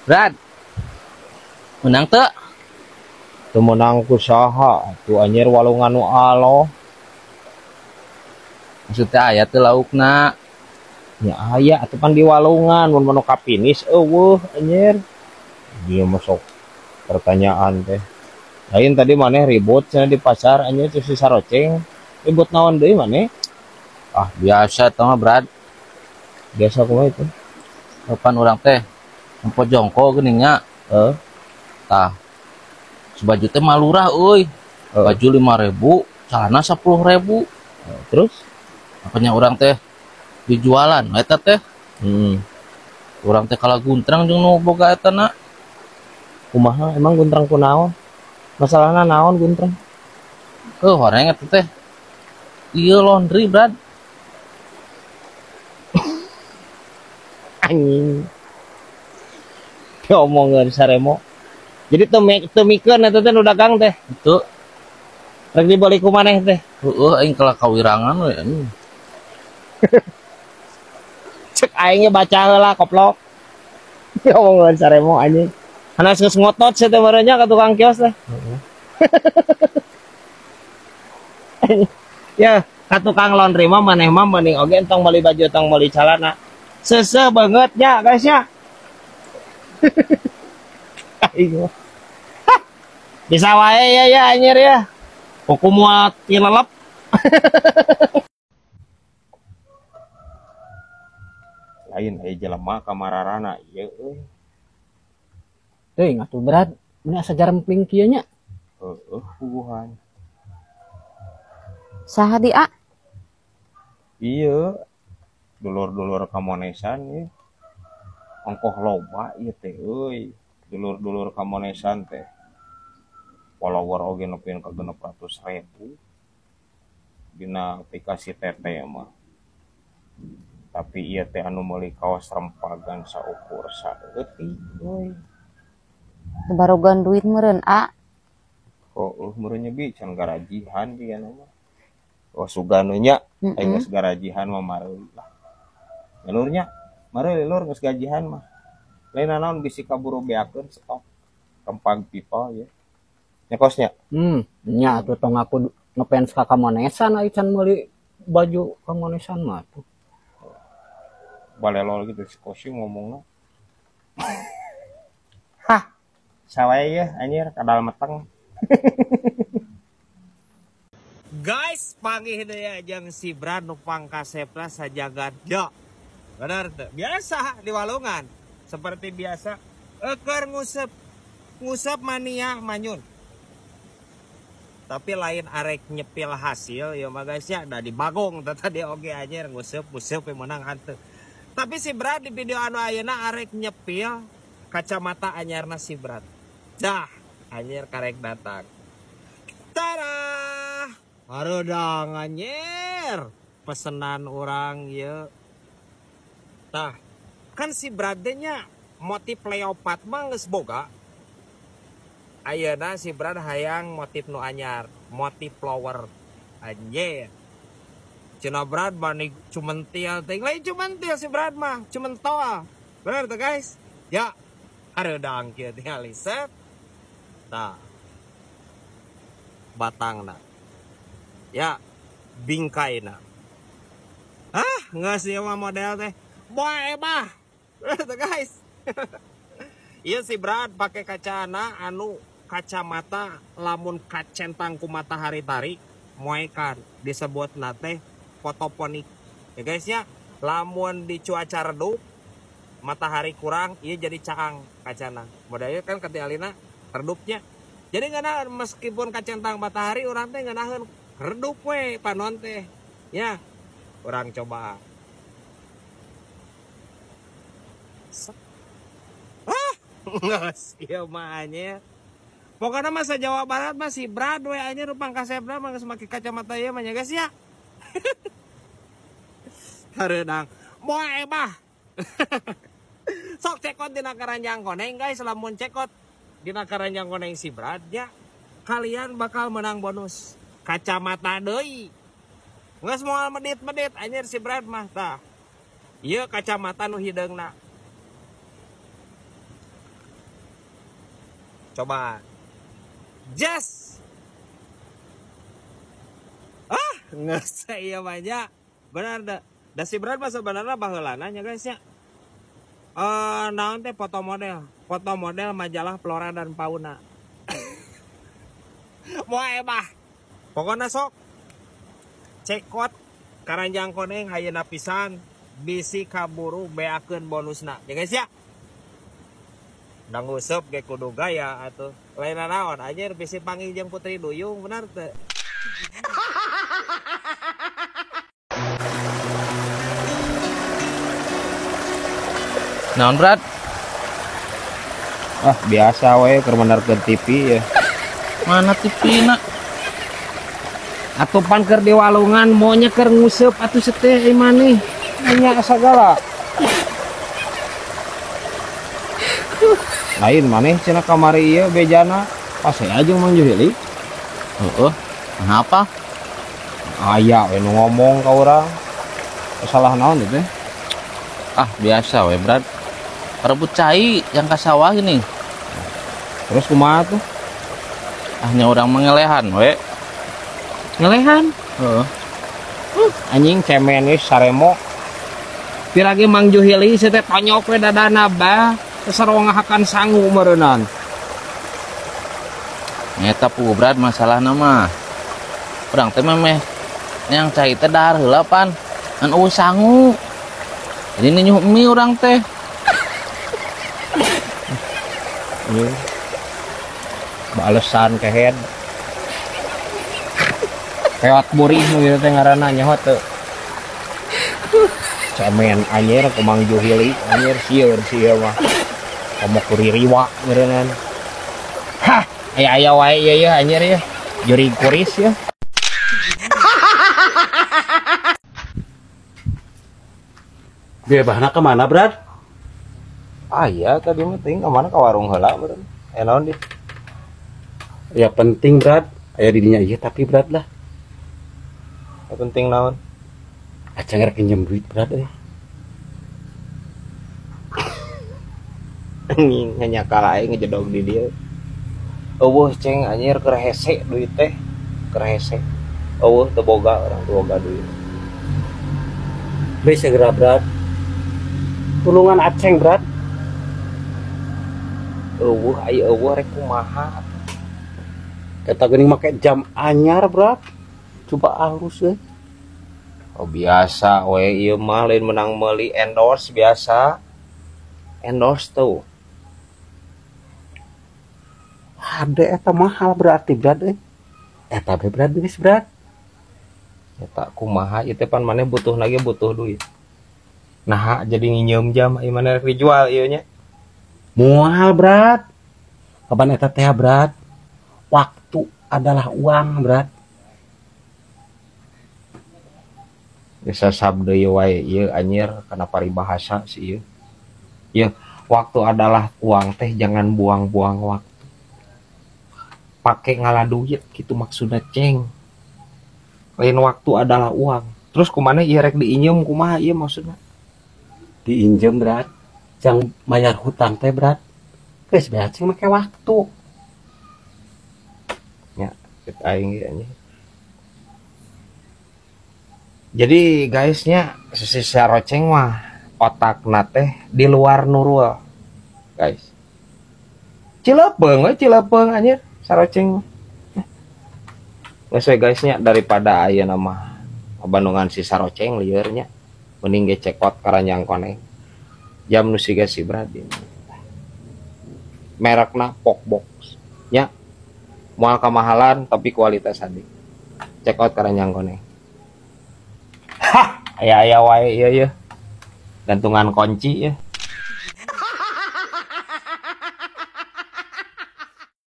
Brad. Menang teu? Teu meunang ku saha atuh anjir walungan nu aloh. Maksudnya aya teu laukna? Nya aya atuh pan di walungan mun manu kapinis eueuh anjir. Dia masuk pertanyaan teh. Lain tadi maneh ribut cenah di pasar anjir terus si saroceng. Ribut naon deui maneh? Ah, biasa tah mah, Brad. Biasa kumaha itu? Kapan urang teh nempo jongko geuning nya. Heeh. Tah. Sebaju teh malurah euy. Baju 5.000, celana 10.000. Terus? Makanya urang teh dijualan eta teh. Urang teh kalah guntrang jeung nu boga eta na. Kumaha emang guntrang kunaon? Masalahna naon guntrang? Heuh, horeng eta teh. Ieu laundry, Brad. Anjing. Diomongeun saremo. Jadi teu mikeun eta teh nu dagang teh. Henteu. Rek dibeli ku maneh teh. Heueuh, aing kalah kawirangan we anjing. Cek aing ge baca heula koplok. Diomongeun saremo anjing. Hanas geus ngotot sia teh meureun nya ka tukang kios teh. Heeh. Ya, ka tukang laundry mah maneh mah mending oge entong meuli baju entong meuli calana. Seseh banget nya guys nya. Aing mah. Hah. Bisa wae ya ya anjir ya. Hukum moal tilelep. Lain aya jelema ka mararana ieu euy. Teuing atuh Brad, mun asa jarempling kieu nya. Heueuh, puguhan. Saha di A? Iya, dulur-dulur kamonesan ieu. Ongkoh loba ieu teh euy. Dulur-dulur kamonesan teh. Follower oge nepi ka 600.000 dina aplikasi TT mah. Tapi ieu teh anu meuli kaos rempagan saukur saeutik euy. Barogan duit meureun A. Heueuh meureun nya bi can garajihan jiga mah. Oh sugan we nya, aing geus garajihan mah mareuli lah. Lur nya, mareuli lur geus gajihan mah. Lain naon bisi kaburu beakeun stok rempag pipa ye. Nya kos nya? Nya atuh tong aku ngefans ka kamonesan ai can meuli baju kamonesan mah atuh. Balelol gitu si Kosi ngomongna. Hah. Sawae ye anjir kadal meteng. Guys, panggih deui ya jeung si Brad nu pangkasepna sajagat jo. Bener teu? Biasa di walungan. Seperti biasa eukeur nguseup. Nguseup mania manyun. Tapi lain arek nyepil hasil ya mah guys ya, da dibagong teh tadi oge anjir nguseup-nguseup we meunang hanteu. Tapi si Brad di video anu ayeuna arek nyepil kacamata anyarna si Brad. Dah, anjir karek datang. Tara! Hareudang anjir. Pesenan urang ieu. Tah, kan si Brad teh nya motif leopard mah geus boga. Ayeuna si Brad hayang motif nu anyar, motif flower. Anjir. Cenah Brad bani cumentil teh. Lain cumentil si Brad mah, cumentoal. Bener tuh guys? Ya, hareudang kieu tingali set. Tah. Batangna. Ya, bingkaina. Ah, geus ieu mah model teh. Boe mah. Bener tuh guys? Ieu si Brad pake kacana anu kacamata lamun kacentang ku matahari tarik moekan disebut nate fotoponik ya guys ya. Lamun di cuaca redup matahari kurang ieu jadi caang kacana modelnya kan ketingalina redupnya jadi ngeunaheun meskipun kacentang matahari urang teh ngeunaheun redup we panon teh ya. Urang coba. Ah, geus ieu mah anjir. Pokoknya masa Jawa Barat mah si Brad we anjir rupang kasepna mah geus make kacamata ieu mah nya guys ya. Hareudang. Moe mah. Sok cekot dina keranjang koneng guys, lamun cekot dina keranjang koneng si Brad nya kalian bakal menang bonus kacamata deui. Geus moal medit-medit anjir si Brad mah tah. Ieu kacamata nu hideungna. Coba. Yes. Ah, geus ieu mah nya. Benar da. Da si Brad mah sebenarnya baheulana nya guys nya. Naon teh foto model majalah Flora dan Fauna. Moal mah. Pokona sok cekot Karanjang Koneng ayeuna pisan bisi kaburu beakeun bonusna. Ya guys ya. Da nguseup ge kudu gaya atuh. Lain naon anjir bisi panggil jeung Putri Duyung benar teu? Naon Brad? Ah biasa we keur menerkeun TV ya. Mana TV na? Atuh pan keur di walungan monya keur nguseup atuh seteh ieu maneh. Nya sagala. Lain maneh cenah kamari ieu bejana pas saya jeung Mang Juhili. Heeh. Kenapa? Aya we nu ngomong ka urang. Salah naon teh? Ah biasa we Brad. Rebut cai yang ka sawah ini. Terus kumaha tuh? Ah nya urang mengelehan we. Ngelehan? Heeh. Anjing cemen geus saremo. Pirage Mang Juhili teh tonyok we dadana bah. Sarong hakan sangu meureunan. Nyeta pu Brad masalahna mah. Urang teh memeh yang cai teh dahar heula pan. Ngan eueuh sangu. Jadi ninyuh mie urang teh. Ini balesan kehead. Pewat burih nu ieu teh ngaranna nyaho teu. Cemen anjir ku Mang Juhili anjir sieun si ieu mah. Komo kuririwa meureunnan. Hah, aya-aya wae ieu yeuh anjir yeuh. Jurig kuris yeuh. Bebahna ke mana, Brad? Ah iya tadi mah teuing ka mana ka warung heula meureun. Aya naon di? Ya penting, Brad. Aya di dinya ieu tapi Brad lah. Ya penting naon? Acang rek nginjem duit, Brad euy. Anjing nganyakal aing ngejedog di dieu. Eueuh ceng anjir keur hese duit teh. Keur hese. Eueuh teu boga urang teu boga duit. Bae segera, Brad. Tulungan Aceng, Brad. Eueuh aya eueuh rek kumaha. Eta geuning make jam anyar, Brad. Coba alus euy. Oh biasa we ieu mah lain menang meuli endorse biasa. Endorse tuh. Hade eta mahal berarti, Brad euy. Eta be Brad geus, Brad. Eta kumaha ieu teh pan maneh butuh lagi butuh duit. Nah, jadi nginjem jam ieu maneh rek dijual ieu nya. Moal, Brad. Kapan eta teh, Brad? Waktu adalah uang, Brad. Bisa sabda ieu wae ieu anjir kana paribahasa si ieu. Ieu waktu adalah uang teh jangan buang-buang waktu. Pake ngalah duit gitu maksudna ceng. Lain waktu adalah uang. Terus kumaha ieu rek diinjem kumaha ieu maksudna? Diinjem, Brad. Jang bayar hutang teh, Brad. Geus beak cing make waktu. Nya, cek aing ge anjing. Jadi guysnya si Saroceng mah otakna teh di luar Nurul. Guys. Cilepeung we cilepeung anjir Saroceng mah. Geus we guysnya daripada ayeuna mah Bandungan si Saroceng lieur nya. Mending ge cekot Karanjang Koneng. Jam nu siga si Brad. Merekna Pokbox nya. Moal kamahalan tapi kualitas hade. Cekot Karanjang Koneng. Hah, aya-aya wae ieu yeuh. Gantungan kunci ya.